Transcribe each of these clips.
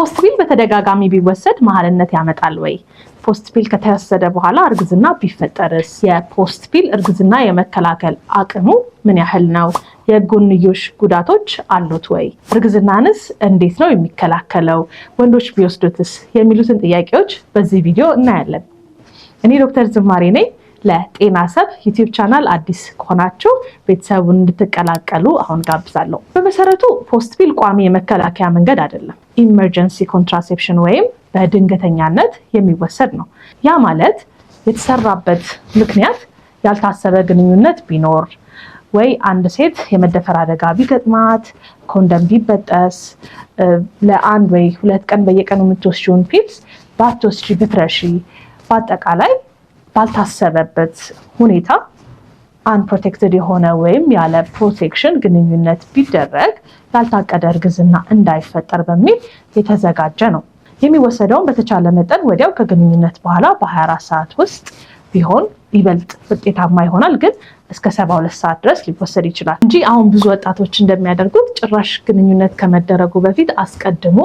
Post pill በተደጋጋሚ ቢወሰድ መሀንነት ያመጣል ወይ? Post pill ከተወሰደ በኋላ እርግዝና ቢፈጠርስ? የ post pill እርግዝና የመከላከል አቅሙ ምን ያህል ነው? የጎንዮሽ ጉዳቶች አሉት ወይ? እርግዝናንስ እንዴት ነው የሚከላከለው? ወንዶች ቢወስዱትስ? የሚሉትን ጥያቄዎች በዚህ ቪዲዮ እናያለን። እኔ ዶክተር ዝማሬ ነኝ። ለጤና ሰብ YouTube channel አዲስ ከሆናችሁ ቤተሰቡን እንድትቀላቀሉ አሁን ጋብዛለሁ። በመሰረቱ post pill ቋሚ የመከላከያ መንገድ አይደለም። Emergency contraception ወይም በድንገተኛነት የሚወሰድ ነው። ያ ማለት የተሰራበት ምክንያት ያልታሰበ ግንኙነት ቢኖር ወይ አንድ ሴት የመደፈር አደጋ ቢገጥማት፣ ኮንደም ቢበጠስ፣ ለ1 ወይ 2 ቀን በየቀኑ የምትወስጂውን pills ባትወስጂ ብትረሺ፣ በአጠቃላይ ባልታሰበበት ሁኔታ unprotected የሆነ ወይም ያለ protection ግንኙነት ቢደረግ ያልታቀደ እርግዝና እንዳይፈጠር በሚል የተዘጋጀ ነው። የሚወሰደውን በተቻለ መጠን ወዲያው ከግንኙነት በኋላ በ24 ሰዓት ውስጥ ቢሆን ይበልጥ ውጤታማ ይሆናል። ግን እስከ 72 ሰዓት ድረስ ሊወሰድ ይችላል እንጂ አሁን ብዙ ወጣቶች እንደሚያደርጉት ጭራሽ ግንኙነት ከመደረጉ በፊት አስቀድሞ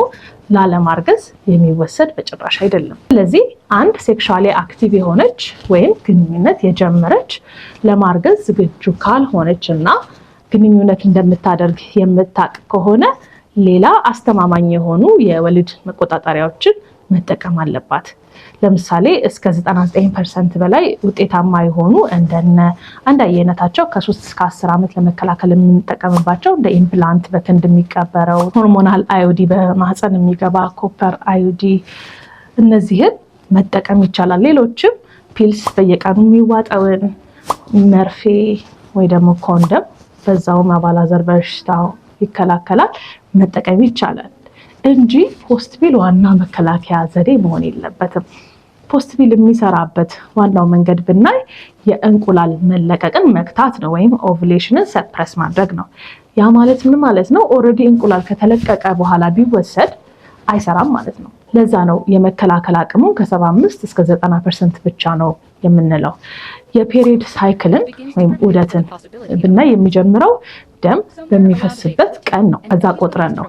ላለማርገዝ የሚወሰድ በጭራሽ አይደለም። ስለዚህ አንድ sexually active የሆነች ወይም ግንኙነት የጀመረች፣ ለማርገዝ ዝግጁ ካልሆነች እና ግንኙነት እንደምታደርግ የምታውቅ ከሆነ ሌላ አስተማማኝ የሆኑ የወሊድ መቆጣጠሪያዎችን መጠቀም አለባት። ለምሳሌ እስከ 99% በላይ ውጤታማ የሆኑ እንደነ አንድ አይነታቸው ከ3 እስከ 10 ዓመት ለመከላከል የምንጠቀምባቸው እንደ implant በክንድ የሚቀበረው፣ hormonal IUD በማህፀን የሚገባ፣ copper IUD፣ እነዚህን መጠቀም ይቻላል። ሌሎችም pills በየቀኑ የሚዋጠውን፣ መርፌ ወይ ደግሞ ኮንደም፣ በዛውም አባላዘር በሽታ ይከላከላል፣ መጠቀም ይቻላል እንጂ post pill ዋና መከላከያ ዘዴ መሆን የለበትም። Post pill የሚሰራበት ዋናው መንገድ ብናይ የእንቁላል መለቀቅን መግታት ነው፣ ወይም ovulation ን suppress ማድረግ ነው። ያ ማለት ምን ማለት ነው? Already እንቁላል ከተለቀቀ በኋላ ቢወሰድ አይሰራም ማለት ነው። ለዛ ነው የመከላከል አቅሙ ከ75 እስከ 90% ብቻ ነው የምንለው። የ period cycle ን ወይም ዑደትን ብናይ የሚጀምረው ደም በሚፈስበት ቀን ነው። ከዛ ቆጥረን ነው።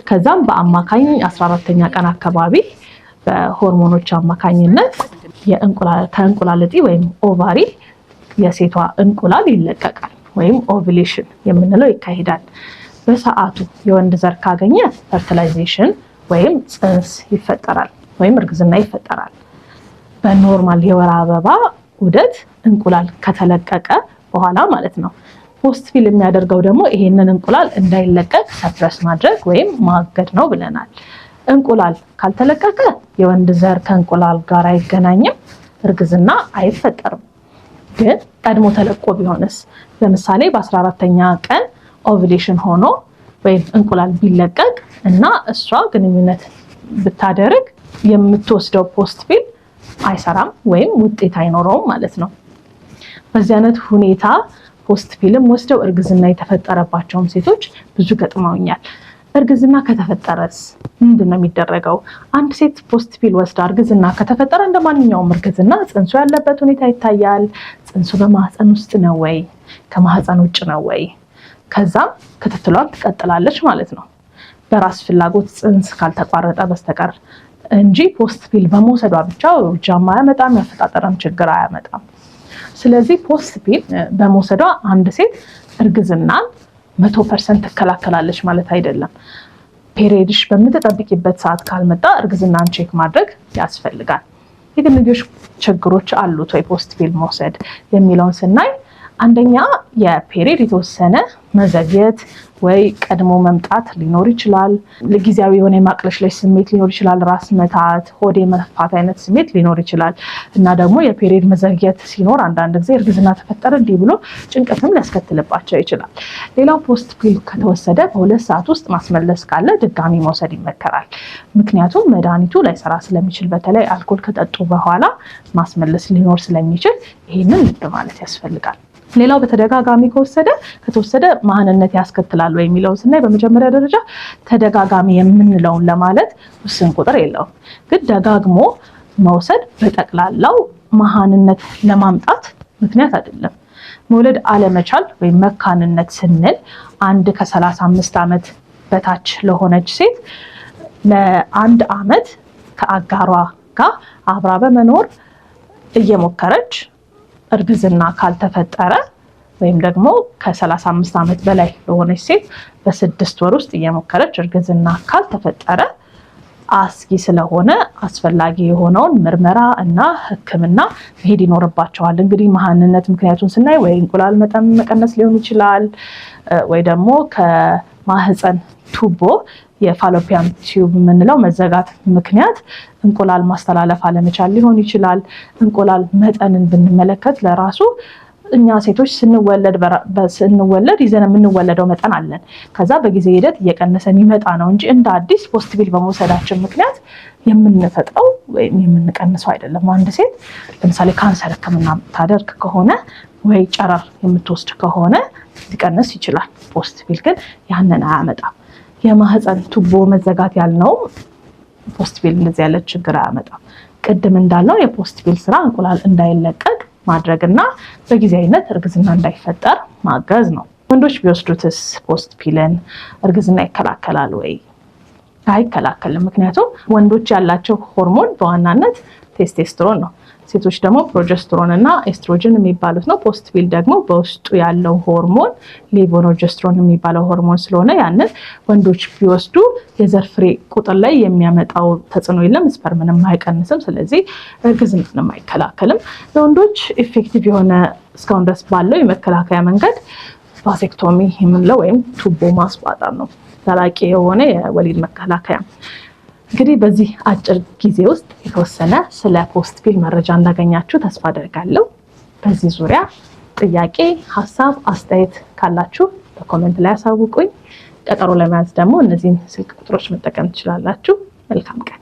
ከዛም በአማካኝ 14ተኛ ቀን አካባቢ በሆርሞኖች አማካኝነት ከእንቁላል እጢ ወይም ovary የሴቷ እንቁላል ይለቀቃል ወይም ovulation የምንለው ይካሄዳል። በሰዓቱ የወንድ ዘር ካገኘ fertilization ወይም ፅንስ ይፈጠራል ወይም እርግዝና ይፈጠራል። በ normal የወር አበባ ዑደት እንቁላል ከተለቀቀ በኋላ ማለት ነው። Post pill የሚያደርገው ደግሞ ይሄንን እንቁላል እንዳይለቀቅ suppress ማድረግ ወይም ማገድ ነው ብለናል። እንቁላል ካልተለቀቀ የወንድ ዘር ከእንቁላል ጋር አይገናኝም፣ እርግዝና አይፈጠርም። ግን ቀድሞ ተለቆ ቢሆንስ? ለምሳሌ በ14ተኛ ቀን ovulation ሆኖ ወይም እንቁላል ቢለቀቅ እና እሷ ግንኙነት ብታደርግ የምትወስደው post pill አይሰራም ወይም ውጤት አይኖረውም ማለት ነው። በዚህ አይነት ሁኔታ post pill ም ወስደው እርግዝና የተፈጠረባቸውም ሴቶች ብዙ ገጥመውኛል። እርግዝና ከተፈጠረስ ምንድን ነው የሚደረገው? አንድ ሴት post pill ወስዳ እርግዝና ከተፈጠረ እንደ ማንኛውም እርግዝና ጽንሱ ያለበት ሁኔታ ይታያል። ጽንሱ በማህፀን ውስጥ ነው ወይ ከማህፀን ውጭ ነው ወይ? ከዛም ክትትሏን ትቀጥላለች ማለት ነው። በራስ ፍላጎት ጽንስ ካልተቋረጠ በስተቀር እንጂ post pill በመውሰዷ ብቻ ውርጃም አያመጣም፣ የአፈጣጠርም ችግር አያመጣም። ስለዚህ post pill በመውሰዷ አንድ ሴት እርግዝናን 100% ትከላከላለች ማለት አይደለም። Period ሽ በምትጠብቂበት ሰዓት ካልመጣ እርግዝናን check ማድረግ ያስፈልጋል። የጎንዮሽ ችግሮች አሉት ወይ post pill መውሰድ የሚለውን ስናይ አንደኛ የ period የተወሰነ መዘግየት ወይ ቀድሞ መምጣት ሊኖር ይችላል። ጊዜያዊ የሆነ የማቅለሽለሽ ስሜት ሊኖር ይችላል። ራስ ምታት፣ ሆድ የመነፋት አይነት ስሜት ሊኖር ይችላል እና ደግሞ የ period መዘግየት ሲኖር አንዳንድ ጊዜ እርግዝና ተፈጠረ እንዲህ ብሎ ጭንቀትም ሊያስከትልባቸው ይችላል። ሌላው post pill ከተወሰደ በ2 ሰዓት ውስጥ ማስመለስ ካለ ድጋሚ መውሰድ ይመከራል። ምክንያቱም መድኃኒቱ ላይሰራ ስለሚችል፣ በተለይ አልኮል ከጠጡ በኋላ ማስመለስ ሊኖር ስለሚችል ይህንን ልብ ማለት ያስፈልጋል። ሌላው በተደጋጋሚ ከተወሰደ መሀንነት ያስከትላል ወይ የሚለውን ስናይ በመጀመሪያ ደረጃ ተደጋጋሚ የምንለውን ለማለት ውስን ቁጥር የለውም። ግን ደጋግሞ መውሰድ በጠቅላላው መሀንነት ለማምጣት ምክንያት አይደለም። መውለድ አለመቻል ወይም መካንነት ስንል አንድ ከ35 ዓመት በታች ለሆነች ሴት ለአንድ አመት ከአጋሯ ጋር አብራ በመኖር እየሞከረች እርግዝና ካልተፈጠረ ወይም ደግሞ ከ35 ዓመት በላይ ለሆነች ሴት በ6 ወር ውስጥ እየሞከረች እርግዝና ካልተፈጠረ አስጊ ስለሆነ አስፈላጊ የሆነውን ምርመራ እና ሕክምና መሄድ ይኖርባቸዋል። እንግዲህ መሀንነት ምክንያቱን ስናይ ወይ እንቁላል መጠን መቀነስ ሊሆን ይችላል፣ ወይ ደግሞ ከማህፀን ቱቦ የ fallopian tube የምንለው መዘጋት ምክንያት እንቁላል ማስተላለፍ አለመቻል ሊሆን ይችላል። እንቁላል መጠንን ብንመለከት ለራሱ እኛ ሴቶች ስንወለድ ይዘን የምንወለደው መጠን አለን። ከዛ በጊዜ ሂደት እየቀነሰ የሚመጣ ነው እንጂ እንደ አዲስ post pill በመውሰዳችን ምክንያት የምንፈጥረው ወይም የምንቀንሰው አይደለም። አንድ ሴት ለምሳሌ ካንሰር ሕክምና ታደርግ ከሆነ ወይ ጨረር የምትወስድ ከሆነ ሊቀንስ ይችላል። Post pill ግን ያንን አያመጣም። የማህፀን ቱቦ መዘጋት ያልነው post pill እንደዚህ ያለ ችግር አያመጣም። ቅድም እንዳልነው የ post pill ስራ እንቁላል እንዳይለቀቅ ማድረግና በጊዜያዊነት እርግዝና እንዳይፈጠር ማገዝ ነው። ወንዶች ቢወስዱትስ post pill ን እርግዝና ይከላከላል ወይ? አይከላከልም። ምክንያቱም ወንዶች ያላቸው ሆርሞን በዋናነት ቴስቴስትሮን ነው። ሴቶች ደግሞ progesterone እና ኤስትሮጅን የሚባሉት ነው። Post pill ደግሞ በውስጡ ያለው ሆርሞን levonorgestrel የሚባለው ሆርሞን ስለሆነ ያንን ወንዶች ቢወስዱ የዘር ፍሬ ቁጥር ላይ የሚያመጣው ተጽዕኖ የለም። Sperm ንም አይቀንስም። ስለዚህ እርግዝናንም አይከላከልም። ለወንዶች effective የሆነ እስካሁን ድረስ ባለው የመከላከያ መንገድ vasectomy የምንለው ወይም ቱቦ ማስቋጠር ነው። ዘላቂ የሆነ የወሊድ መከላከያ። እንግዲህ በዚህ አጭር ጊዜ ውስጥ የተወሰነ ስለ post pill መረጃ እንዳገኛችሁ ተስፋ አደርጋለሁ። በዚህ ዙሪያ ጥያቄ፣ ሀሳብ፣ አስተያየት ካላችሁ በ comment ላይ አሳውቁኝ። ቀጠሮ ለመያዝ ደግሞ እነዚህን ስልክ ቁጥሮች መጠቀም ትችላላችሁ። መልካም ቀን።